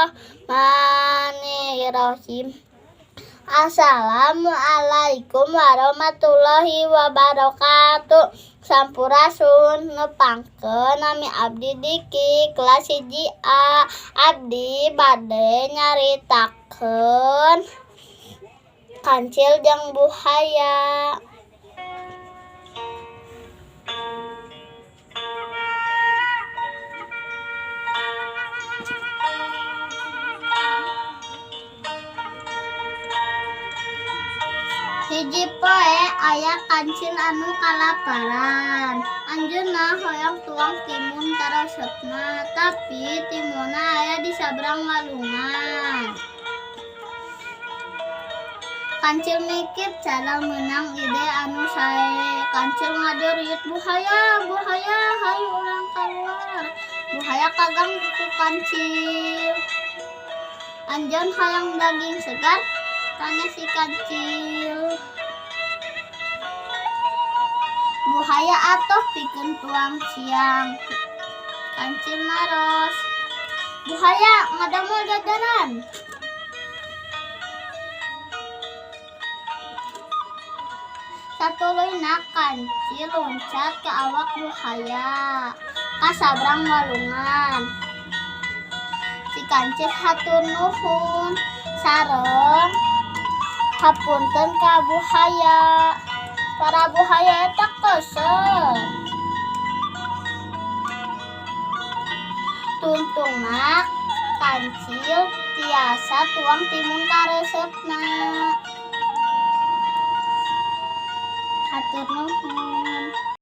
Bismillahirrahmanirrahim. Assalamualaikum warahmatullahi wabarakatuh. Sampurasun, nepangkeun, nami abdi Diki, kelas 1 A. Abdi bade nyaritakeun Kancil jeung Buhaya. Hiji poe aya kancil anu kalaparan. Anjeunna hoyong tuang timun karesepna, tapi timunna aya di sabrang walungan. Kancil mikir cara meunang ide anu sae. Kancil ngajerit, "Buhaya, buhaya, hayu urang kaluar." Buhaya kaganggu ku kancil. "Anjeun hayang daging segar?" tanya si kancil. "Buhaya atoh pikeun tuang siang," kancil naros. "Buhaya ngadamel jajanan." Satuluyna kancil luncat ka awak buhaya ka sabrang walungan. Si kancil hatur nuhun sareng hapunten ka buhaya. Para buhaya eta kesel. Tungtungna kancil tiasa tuang timun karesepna. Hatur nuhun.